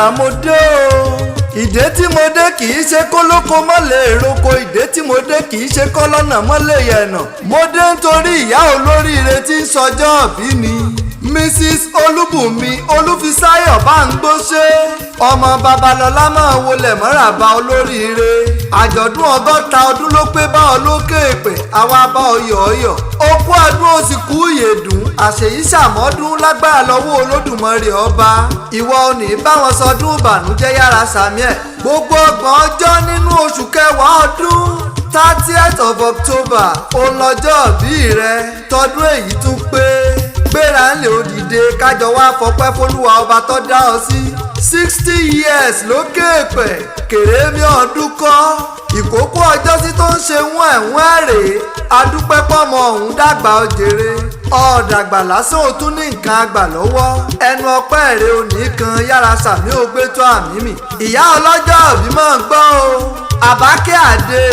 Àṣà mo dé o. Ìdè tí mo dé kì í ṣe kólókó mọ́lẹ̀ èròko. Ìdè tí mo dé kì í ṣe kọ́lọ́nà mọ́lẹ̀ yẹ̀nà. Mo dé nítorí ìyá olóríire tí ń sọjọ́ bí ni, Mrs Olúbùnmi Olúfisáyọ̀ Báńgbóṣe, ọmọ Babalọ́lá, máa wọlé mọ́ràbá olóríire. Àjọ̀dún 60 ọdún ló pé bá ọ lókè èpè. Àwa bá ọ yọ̀ọ́yọ̀, okú ọdún, ó sì kú ìyèdùn, àṣèyí ṣàmọ́dún lágbára lọ́wọ́ Olódùmarè ọba. Ìwọ ò ní báwọn sọdún ìbànújẹ́. Yára sàmì ẹ̀. Gbogbo 30 ọjọ́ nínú oṣù kẹwàá ọdún, 30th of October, òun lọ́jọ́ ìbí rẹ. Tọdún èyí tún pé. Gbéra ńlẹ̀, òdìdé, kájọ wá fọpẹ́ fọlúwa ọba tó dá ọ sí. 60 years lókè èpẹ̀, kèrémí ọdún kọ́. Ìkókó ọjọ́sí tó ń ṣe wọ́n ẹ̀wọ̀n rèé. Adúpẹ́ pọ́mọ ọ̀hún dàgbà ọ̀jẹ̀rẹ̀. Ọ̀dàgbà lásán, ò tún ní nǹkan àgbà lọ́wọ́. Ẹnu ọpẹ́ rẹ̀ ò ní kan. Yára sàmí, ò gbé tó àmì mì. Ìyá ọlọ́jọ́ òbí máa ń gbọ́ o. Àbákẹ́ Àdè,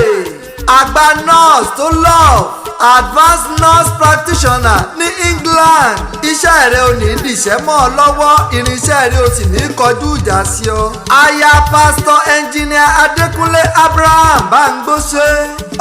àgbà nurse tó love, advanced nurse practitioner ní England, iṣẹ́ rẹ̀ ò ní dìṣẹ́ mọ́ ọ lọ́wọ́, irinṣẹ́ rẹ̀ ò sì ní kọjú ìjà sí ọ. Aya Pastor Engineer Adékúnlé Abraham Báńgbóṣe,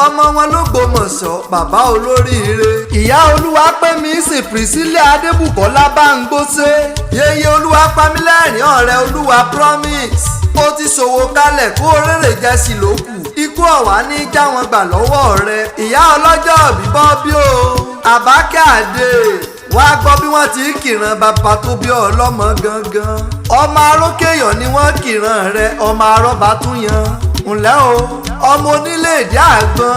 ọmọ wọn lÓgbómọ̀ṣọ́, bàbá olóríire. Ìyá olúwa pé mi sì Priscilla Adébùkọ́lá Báńgbóṣe, yeye olúwa pamílẹ́rìn, ọ̀rẹ́ olúwa promise. Ó ti ṣòwò kalẹ̀, kó rèrè jẹ́ sí lókù. Ikú ọ̀wá ní já wọn gbà lọ́wọ́ rẹ̀. Ìyá ọlọ́jọ́ bíbọ́ bí o, Àbákẹ́ Àdè, wá gbọ́ bí wọ́n ti kìran bàbá tó bí ọlọ́mọ gangan. Ọmọ arókèyàn ni wọ́n kìran rẹ̀, ọmọ arọ́bà tún yan. Ǹlẹ́ o, ọmọ onílé èdè àgbọn,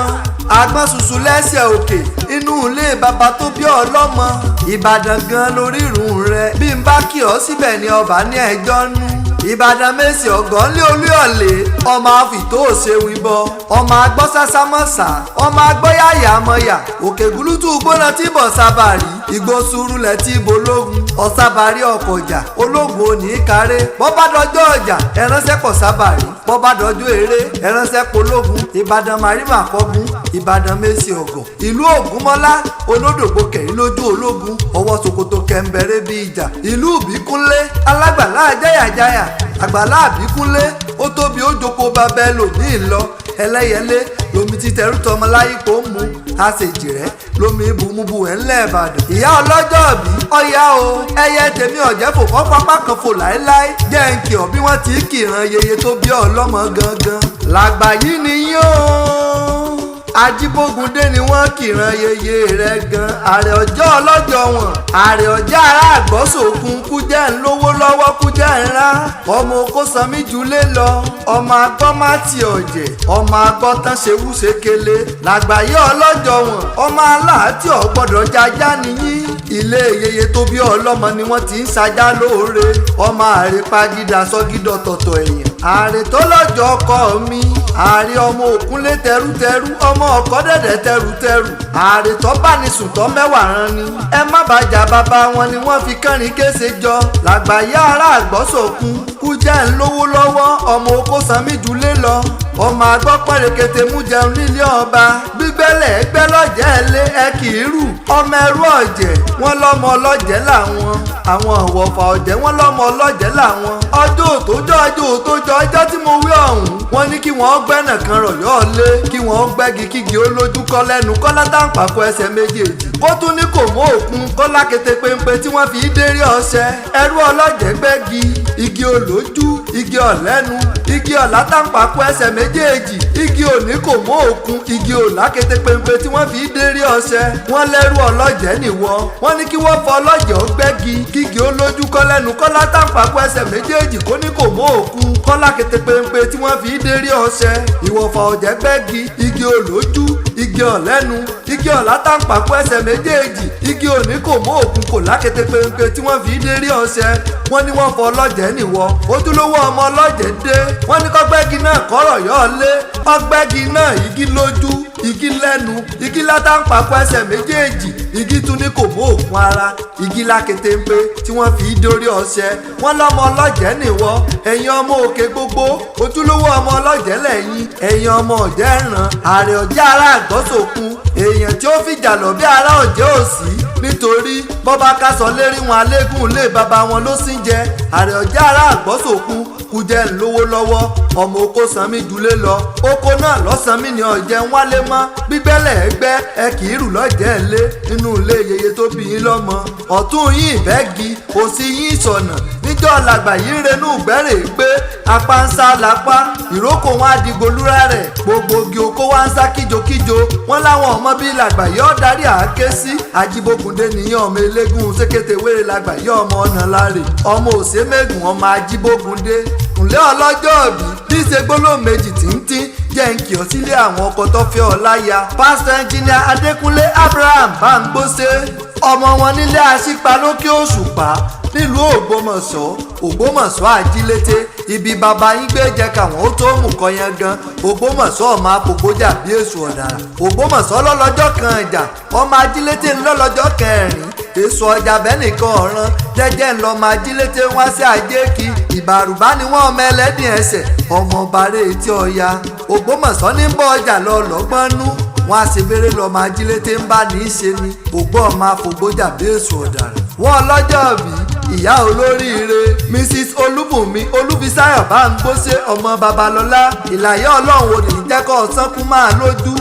àgbọn ṣùṣù lẹ́sẹ̀ òkè, inú ilé bàbá tó bí ọlọ́mọ. Ìbàdàn gan lórírun rẹ̀. Bí n bá kí ọ síbẹ̀ ni ọba ní ẹjọ́ nú. Ìbàdàn mẹ́sì ọ̀gán lé Olúyọ̀lé, ọmọ àfìtó òṣèwìn bọ, ọmọ agbọ́ sásámọ́sà, ọmọ agbọ́yàyà mọ́yà, òkè gúlútù gbóná tí bọ̀ sábàrí, ìgbó surulẹ̀ tí bológun ọ̀sábàrí ọkọ̀jà ológun òní kárẹ́. Bọ́bá dọjọ́ ọjà, ẹ̀ránṣẹ́ pọ̀ sábàrí. Bọ́bá dọjọ́ eré, ẹ̀ránṣẹ́ pológun. Ìbàdàn màrímà kọ́gun, Ìbàdàn mẹ́sì ọ̀gàn, ìlú Ògúnmọ́lá olódògbò kẹ̀yìn lójú ológun, ọwọ́ ṣòkòtò kẹ̀ǹbẹ̀rẹ̀ bí ìjà. Ìlú Ìbíkúnlé alágbàlá jáyàjáyà, àgbàlá Àbíkúnlé ó tóbi, ó jókòó bàbá ẹlòmíì lọ. Ẹlẹ́yẹlé lomi ti tẹrú tọmọ láyípo ń mu, àṣejì rẹ lomi bùnmùbù ẹ̀ ńlẹ̀ Ìbàdàn. Ìyá ọlọ́jọ́ bí ọ̀yá o, ẹyẹ tèmi ọ̀jẹ̀ fò kọ́ pápá kan fò láéláé. Jẹ́ ń kí ọ bí wọ́n ti kìran yeye tó bí ọlọ́mọ gangan. Làgbà yìí ni yóò Ajíbógundé ni wọ́n kìran yeye rẹ̀ gan. Ààrẹ ọjọ́ ọlọ́jọ́ wọn, ààrẹ ọjọ́ ará àgbọ̀sòkun, kújẹ́ ń lówó lọ́wọ́, kújẹ́ ńlá. Ọmọ oko sanmi jùlé lọ, ọmọ agbọ́ má ti ọ̀jẹ̀, ọmọ agbọ́ tán ṣe wúṣekele. Làgbàyé ọlọ́jọ́ wọn, ọmọ aláàtì ọ̀gbọ́dọ̀ jájá nìyí. Ilé yeye tó bí ọlọ́mọ ni wọ́n ti ń ṣajá lóore. Ọmọ ààrẹ pagídà sọ́gídọ̀ tọ̀tọ̀ èèyàn, ààrẹ tó lọ́jọ́ ọkọ mi, ààrẹ ọmọ òkúnlé tẹrútẹrú, ọmọ ọkọ dẹ̀dẹ̀ tẹrútẹrú, ààrẹ tó bá ní sùn tó mẹ́wàá rán ni. Ẹ má bàjá, bàbá wọn ni wọ́n fi kánrin kése jọ. Làgbàyé ará àgbọ́sọ̀kun, kú jẹ́ ń lówó lọ́wọ́, ọmọ oko sanmi jùlé lọ, ọmọ agbọ́ pẹ̀rẹ̀kẹ̀tẹ̀ mú jẹun nílé ọba. Gbígbẹ́lẹ̀ ẹgbẹ́ lọ́jẹ́ lé ẹ kì í rù. Ọmọ ẹrú ọ̀jẹ̀, wọ́n lọ́mọ ọlọ́jẹ́ làwọn. Àwọn ọ̀wọ̀fà ọ̀jẹ̀, wọ́n lọ́mọ ọlọ́jẹ́ làwọn. Ọjọ́ òtójọ́, ọjọ́ òtójọ́, ọjọ́ tí mo wí ọ̀hún, wọ́n ní kí wọ́n gbẹ́nà kan rọ̀yọ́ lé, kí wọ́n gbẹ́gi kígi ó lójú kọ́ lẹ́nu kọ́lá táǹpàkò ẹsẹ̀ méjèèjì, kó tún ní kò mú òkun kọ́lá kété péńpé tí wọ́n fi dérí ọṣẹ. Ẹrú ọlọ́jẹ́ gbẹ́gi, igi olójú, igi ọ̀lẹ́nu, igi ọ̀lá táǹpàkò ẹsẹ̀ méjèèjì, igi òní kò mú òkun, igi òlá kété péńpé tí wọ́n fi dérí ọṣẹ. Wọ́n lẹ́rú ọlọ́jẹ́ nìwọ. Wọ́n ní kí wọ́n fọ ọlọ́jẹ́ ó gbẹ́gi kígi ó lójú kọ́ lẹ́nu kọ́lá táǹpàkò ẹsẹ̀ méjèèjì, kó ní kò mú òkun kọ́lá kété péńpé tí wọ́n fi dérí ọṣẹ. Ìwọ̀fà ọ̀jẹ̀ gbẹ́gi, igi olójú, igi ọ̀lẹ́nu, igi ọ̀lá táǹpàkò ẹsẹ̀ méjèèjì, igi òní kò mú òkun kò lákété péńpé tí wọ́n fi dérí ọṣẹ. Wọ́n ní wọ́n fọ ọlọ́jẹ́ nìwọ. Ojúlówó ọmọ ọlọ́jẹ́ dé. Wọ́n ní kọ́gbẹ́gi náà kọ́rọ̀ yọ ọ́ lé. Ọgbẹ́gi náà, igi lójú, igi lẹ́nu, igi látàǹpàkò ẹsẹ̀ méjèèjì, igi tún ní kò mú òkun ara, igi lákétéńpé tí wọ́n fi dórí ọṣẹ. Wọ́n lọ́mọ ọlọ́jẹ́ nìwọ. Ẹ̀yin ọmọ òkè gbogbo, ojúlówó ọmọ ọlọ́jẹ́ lẹ́yìn. Ẹ̀yin ọmọ ọ̀jẹ́ ràn, ààrẹ ọ̀jẹ́ ará àgbọ́sòkun, èèyàn tí ó fìjà lọ bí ará ọ̀jẹ́ òsì. Nítorí bọ́bá kásọ lérí wọn, alégùn lé bàbá wọn ló sì ń jẹ àrẹ ọjà ará àgbọ́sòkun kújẹ́ ńlówó lọ́wọ́. Ọmọ oko sanmi dulé lọ, oko náà lọ́sànmí ni ọ̀jẹ̀ ń wálé mọ́. Gbígbẹ́lẹ̀ ẹgbẹ́ ẹ kì í rù lọ́jẹ̀ ńlé nínú ilé yeye tó bí yín lọ́mọ. Ọ̀tún yín ìbẹ́gi, òsì yín ìsọ̀nà. Níjọ́ làgbà yìí ń renú gbẹ́rẹ̀ pé apá ń sá lápá, ìrókò wọn àdìgbòlúra rẹ̀, gbogbo igi oko wa ń sá kíjokíjo. Wọn láwọn ọmọ bíi làgbà yóò darí àáké sí. Ajíbókundé nìyẹn, ọmọ eléégún sékété wéré làgbà yóò, ọmọ ọ̀nà láre, ọmọ òsèmégùn, ọmọ ajíbókundé. Ǹlẹ́ ọlọ́jọ́ òbí, bí ṣe gbólóhùn méjì tíntín jẹ́ ń kí ọ sílé àwọn ọkọ tó fẹ́ ọ láya. Pásítọ̀ Ẹnjìnìà Adékúnlé Abraham Bámgbóṣe, ọmọ wọn nílé Àṣìpa lókè Òṣùpá nílùú Ògbómọ̀ṣọ́, Ògbómọ̀ṣọ́ àjílété, ibi bàbá yín gbé jẹ káwọn ó tó mú kọyan gan. Ògbómọ̀ṣọ́ ọmọ àpògbójà bí èso ọ̀dàrà. Ògbómọ̀ṣọ́ lọ́lọ́jọ́ kan ìjà, ọmọ ajílété ńlọ́lọ́jọ́ kẹrin èso ọjà bẹ́ẹ̀ nìkan ọ̀ràn jẹ́jẹ́ ńlọ ọmọ ajílété wá sí ajé kí ìbàrùbá ni wọ́n, ọmọ ẹlẹ́dìn ẹsẹ̀, ọmọ ọba etí ọya. Ògbómọ̀ṣọ́ ní bọ́ ọjà lọ lọ́gbọ́n nú wọn á ṣe bèrè lọ́mọ ajílété ń bá ní í ṣe ni ògbó ọmọ àfògbójà bí èso ọ̀dàrà. Wọ́n ọlọ́jọ́ bí, ìyá olóríire Mrs Olúbùnmi Olúfisáyọ̀ Bámgbóṣe, ọmọ Babalọ́lá, ìlàyé Ọlọ́run ò ní jẹ́ kó sánkú máa lójú,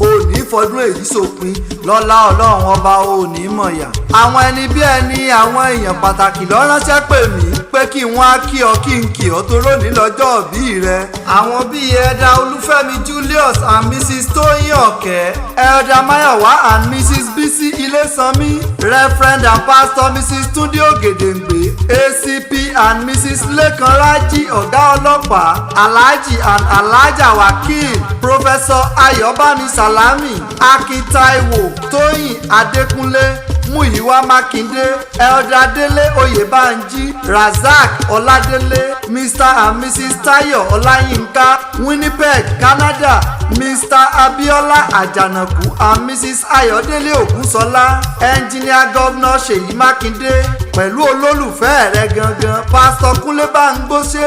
òní fọdún èyí sópin lọ́lá Ọlọ́run Ọba, òní mọ̀yà. Àwọn ẹni bí ẹni, àwọn èèyàn pàtàkì ló ránṣẹ́ pè mí pé kí wọ́n á kí ọ, kí n kí ọ tó lónìí lọ́jọ́ òbí rẹ. Àwọn bíi Elder Olúfẹ́mi Julius and Mrs Tóyìn Ọ̀kẹ́, Elder Mayowa and Mrs Bisi Ilésanmí, Reverend and Pastor Mrs Túndé Ògèdèǹgbé, ACP and Mrs Lẹ́kan Rájí, ọ̀gá ọlọ́pàá, Alhaji and Alhaja Wakil, Professor Ayọ̀bámi Salami, Akin Taiwo, Tóyìn Adékúnlé, Múyìwá Mákindé, Elder Délé Oyèbánjí, Razak Ọládélé, Mr and Mrs Tayo Ọláyínká, Winnipeg, Canada, Mr Abiola Ajanaku and Mrs Ayọ̀délé Ògúnṣọlá, Engineer Governor Ṣèyí Mákindé pẹ̀lú olólùfẹ́ rẹ̀ gangan, Pásítọ̀ Kúnlé Bámgbóṣe,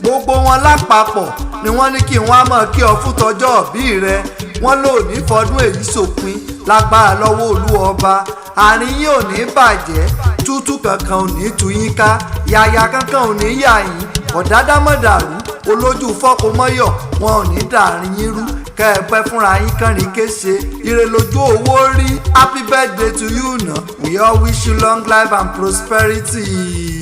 gbogbo wọn lápapọ̀ ni wọ́n ní kí wọ́n á mọ̀ kí ọ fún tọjọ́ òbí rẹ. Wọ́n lò ní fọdún èyí sópin lágbára lọ́wọ́ Olú Ọba. Àárín yín ò ní bàjẹ́, tútù kankan ò ní tú yín ká, yàyà kankan ò ní yà yín, ọ̀dádámọ̀dàrú olójú fọ́kọmọ́yọ̀ wọn ò ní dàrin yín rú. Kẹ́ ẹ pẹ́ fúnra yín kánrin kése, ire lójú owó rí. Happy birthday to you na. We all wish you long life and prosperity.